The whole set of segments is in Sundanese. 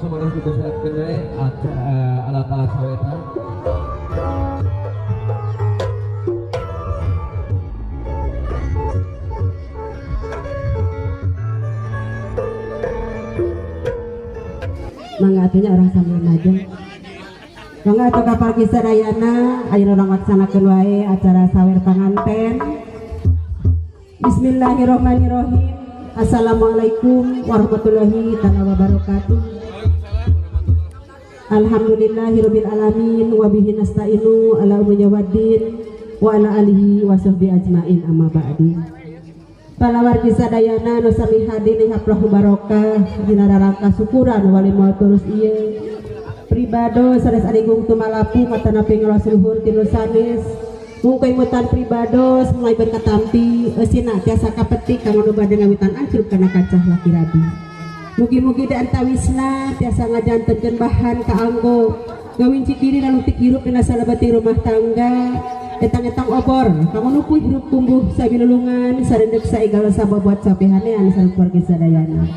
Sumaros dipersiapkeun we alat-alat sawetan. Mangga atuh nya urang sambil maju. Mangga atuh ka pargi sadayana ayeuna urang laksanakeun wae acara sawer panganten. Bismillahirrahmanirrahim. Assalamualaikum warahmatullahi taala wabarakatuh. Alhamdulillahirabbil alamin wa bihi nasta'inu ala umuri waddin wa ala alihi wa sahbihi ajmain amma ba'du. Palawargi sadayana nu sami hadir ing haplahu barokah dina rarangka syukuran wali terus ieu. Pribado sanes adigung tumalapu matanapi ngalos luhur ti nu sanes. Mungkin mutan pribados mulai berkatampi eusina tiasa kapetik kanggo nu bade ngawitan ancrub kana kacah laki rabi. Mugi-mugi di antawisna tiasa ngajantenkeun bahan kaanggo ngawinci diri lalu tik hirup dina salebeti rumah tangga etang-etang obor kanggo nuku hirup tumbuh sabilulungan sarendek saigal sababot sapihanean sareng keluarga sadayana.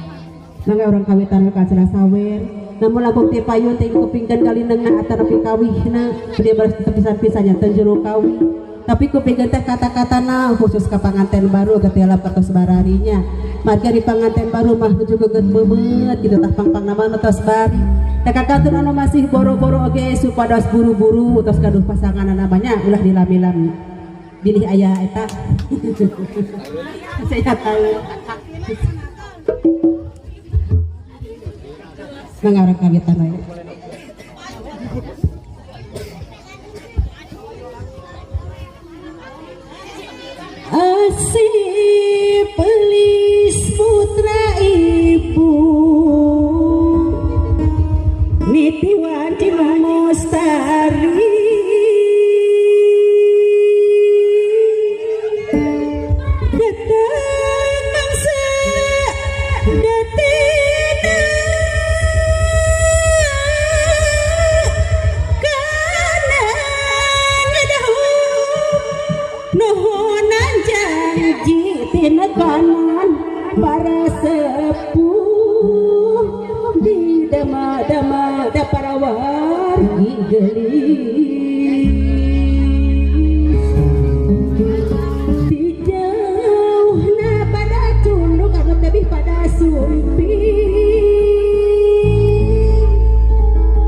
Mangga urang kawitan ka acara sawer. Namun langkung ti payun teh kupingkeun kalinengna atanapi kawihna bade balas tepisan-pisan nya teu jero kawi. Tapi kupingkeun teh kata-katana khusus ka panganten baru getiala patos bararinya. Marga di panganten baru mah nuju geget beubeut kitu tah pang-pangna mah tos bari. Teh kakantun anu masih boro-boro oge supados buru-buru tos gaduh pasangan namanya ulah dilami-lami. Bilih aya eta. Saya tahu. Mangga urang kawitan wae. Asih pelis putra ibu niti wanci mustari datang mangsa datina kana ngadahu nuhunan janji tina kanan para sepuh di dama-dama da para wargi gelis di jauhna pada cunduk anu lebih pada sumping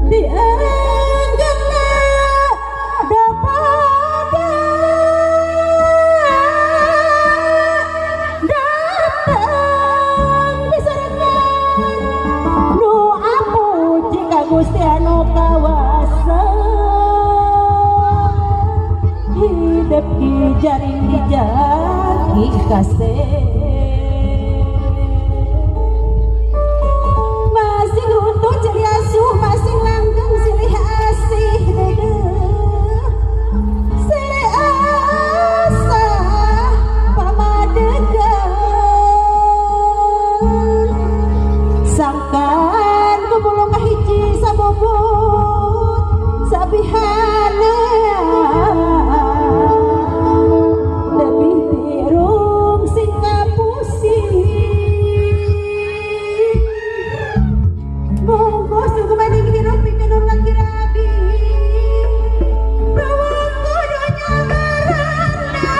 dianggapna da pada datang di sorangan nu apuji ka Gusti anu kawasa hidup di jaring di jari kasih masing runtuh jeli asuh masing langgeng silih asih deudeuh silih asah pamadegan sangkan gumulung kahiji sabobot sabihana lebih tirung sing ngapusi monggo sungguh hirup pikeun laki rabi Rawang kudunya maranda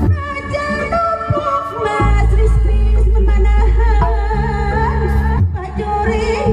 Raja numpuk mas rispis memanahan pajuring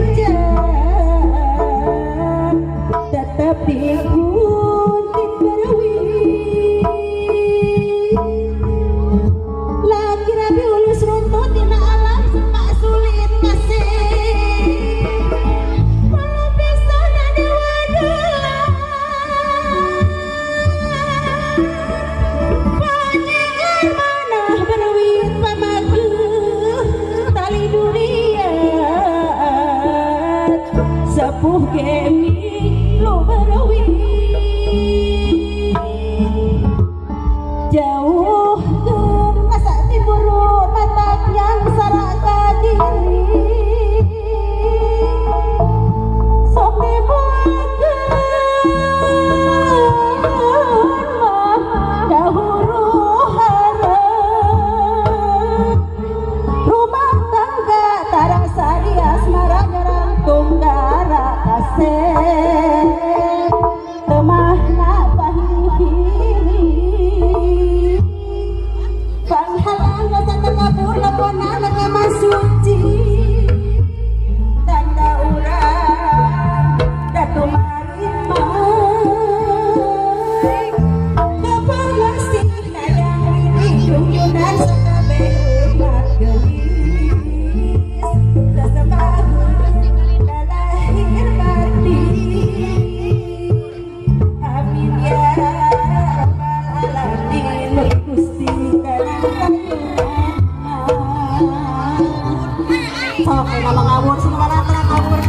Kasep temahna pahili panghalang rasa takabur lakona lagama suci tanda urang datu marima kapangasih hayang junjunan sakabeh umat geulis sasembahun lahir batin. Amin ya rabbal alamin. Gusti kana sok ngomong ngawur semua ngawur.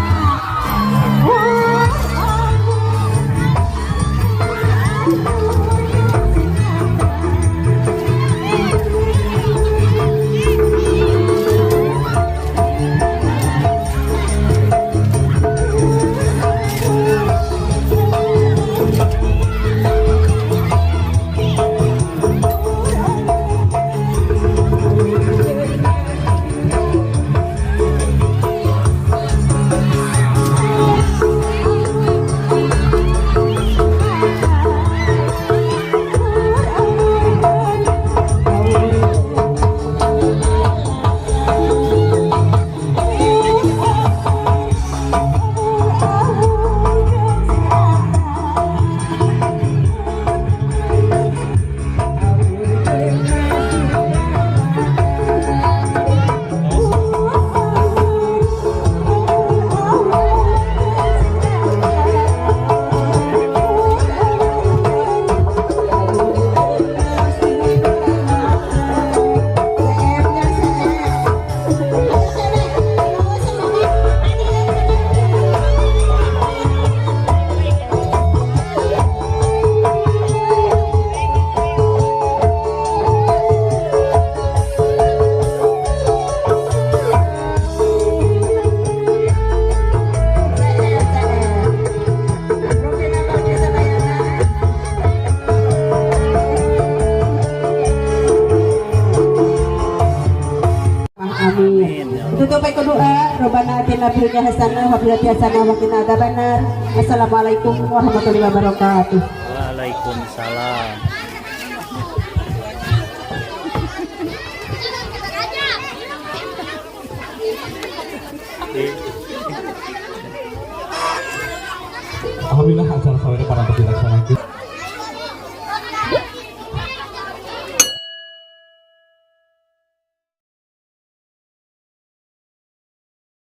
Amin. Tutup ku doa. Robbana atina fid dunya hasanah wa fil akhirati hasanah wa qina adzabannar. Assalamualaikum warahmatullahi wabarakatuh. Waalaikumsalam.